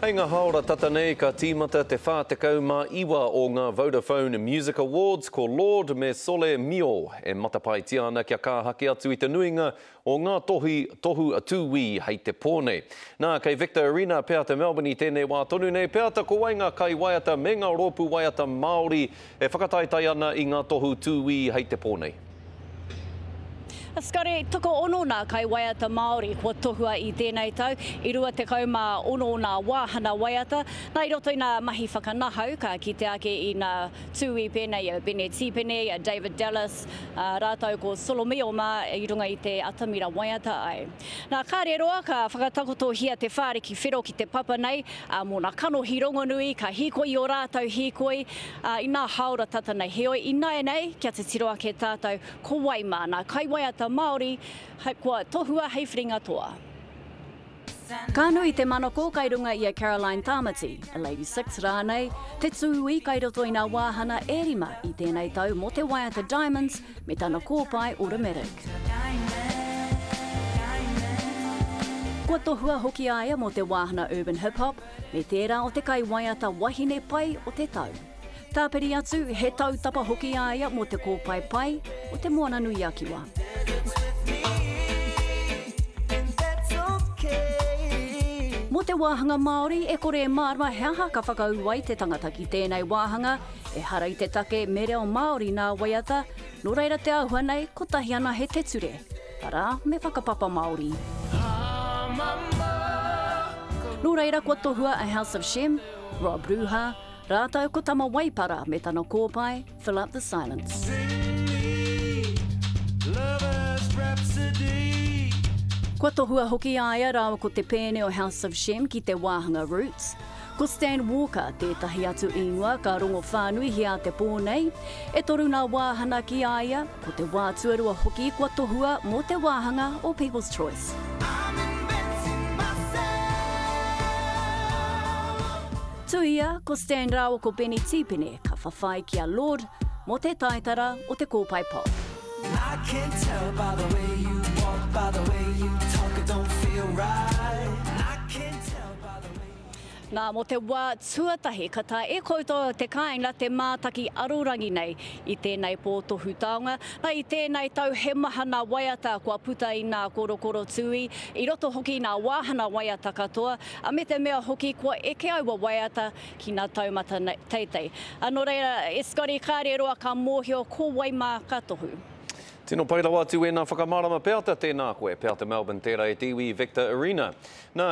Hei ngā hāora tata nei ka tīmata te 49 o ngā Vodafone Music Awards, ko Lorde me Sole Mio e matapaetia ana kia kāhaki atu i te nuinga o ngā tohi tohu tūī hei te pō nei. Nā, kei Victor Arena Peata Melbourne i tēnei wā tonu nei. Peata, ko wai ngā kaiwaiata me ngā rōpū waiata Māori e whakataetae ana i ngā tohu tūī hei te pō nei? Scotty, tokoono nā kaiwaiata Māori kua tohua i tēnei tau, i 26 nā wāhana waiata. Nā, i roto i nā mahi whakanahau, ka kite ake i nā tūī pēnei i a Bene Tīpene, i a David Dallas, ā, rātou ko Solomio mā i runga i te atamira waiata ai. Nā, kāre roa ka whakatakotohia te whāriki whero ki te papa nei, ā, mō nā kanohi rongonui, ka hīkoi i ō rātou hīkoi, ā, i nā hāora tata nei. Heoi, ināianei, kia titiro ake tātou, ko wai mā nā kaiwaiata Māori kua tohua hei whiringa toa. Ka nui te manako kai runga i a Caroline Tamati, a Lady Six rānei, te tūī kai roto i nā wāhana e rima i tēnei tau mō te waiata Diamonds me tana kōpae Automatic. Kua tohua hoki a ia mō te wāhana Urban Hip Hop, me tērā o te kaiwaiata wahine pai o te tau. Tāpiri atu, he tautapa hoki a ia mō te kōpae pai o Te Moananui-a-Kiwa. Mō te wāhanga Māori, e kore e mārama he aha ka whakaū ai te tangata ki tēnei wāhanga, ehara i te take me reo Māori nā waiata, nō reira te āhua nei, kotahi anahe te ture. Arā, me whakapapa Māori. Nō reira kua tohua a House of Shem, Rob Ruha, rātou ko Tama Waipara me tana kōpae Fill Up The Silence. Kua tohua hoki a ia rāua ko te pēne o House of Shem ki te wāhanga Roots. Ko Stan Walker tētahi atu īngoa ka rongo whānuihia te pō nei. E toru ngā wāhana ki a ia, ko te wā tuarua hoki kua tohua mō te wāhanga o People's Choice. Tuia, ko Stan rāua ko Benny Tīpene ka whawhai ki a Lorde mō te taitara o te kōpae pop. Nā, mō te wā tuatahi ka taea e koutou te kāinga te mātaki arorangi nei i tēnei pō tohu taonga. Nā, i tēnei tau he maha nā waiata kua puta i nā korokoro tūī, i roto hoki i nā wāhana waiata katoa, a me te mea hoki kua eke aua waiata ki nā taumata teitei. A, nō reira, e Scotty, kāre roa ka mōhio ko wai mā ka tohu. Tino pai rawa atu ēnā whakamārama Peata, tēnā koe. Peata Melbourne tērā e te iwi Victor Arena. Nā.